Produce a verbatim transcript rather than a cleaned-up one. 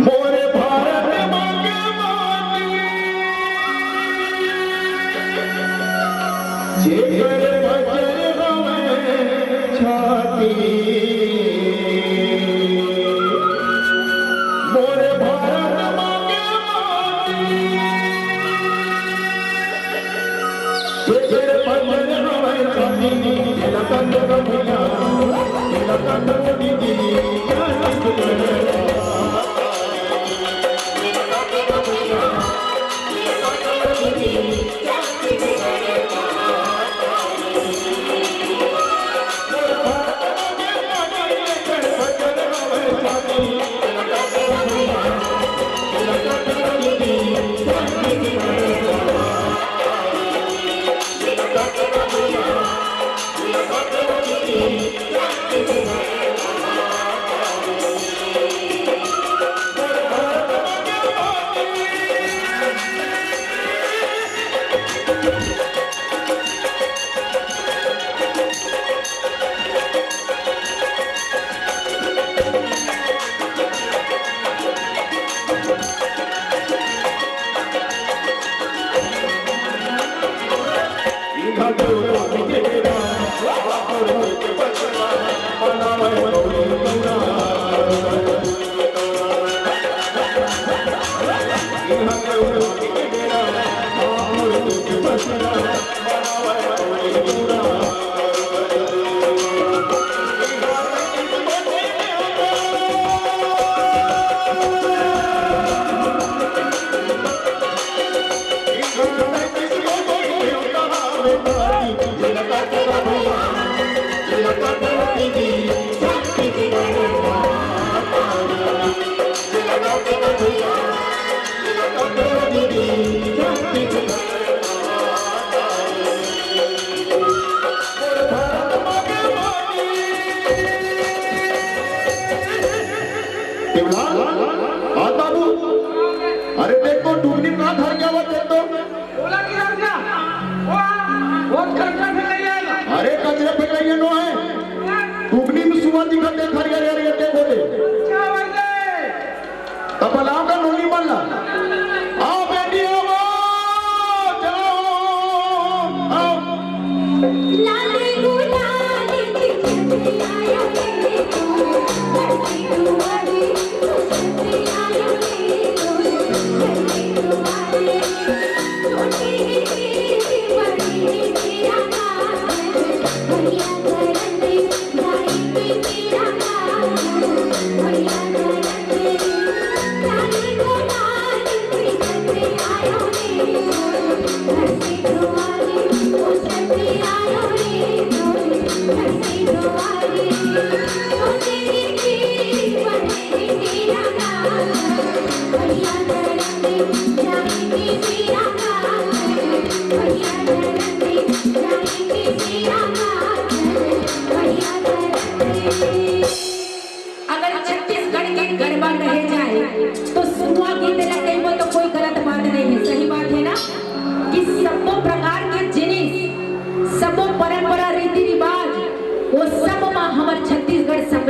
मोरे भारत माँ के माटी, जेकर बजर हवय छाती। मोरे भारत माँ के माटी, जेकर बजर हवय छाती, तेला कंद भैया, तेला कंद दीदी। देवलाल, आ बाबू, अरे देख तो डुबनी का धर गया वो, देख तो। बोला कि राजा, वो, वो कचरा फेंक रही है। अरे कचरा फेंक रही है नो है। डुबनी में सुअर दिखत हे, धर गया रे, ये देख बोले। क्या बात है? तब बुलाओ का नोनी मन ला। आओ बेटी, आओ, आओ, चलो, आओ। छत्तीसगढ़ के गरबा कहे जाए तो सुआ गीत ला कहिबो तो कोई गलत बात नहीं है, सही बात है ना? कि सबो प्रकार के जिनिस, सबो परंपरा, रीति रिवाज, वो सब मा हमर छत्तीसगढ़ सब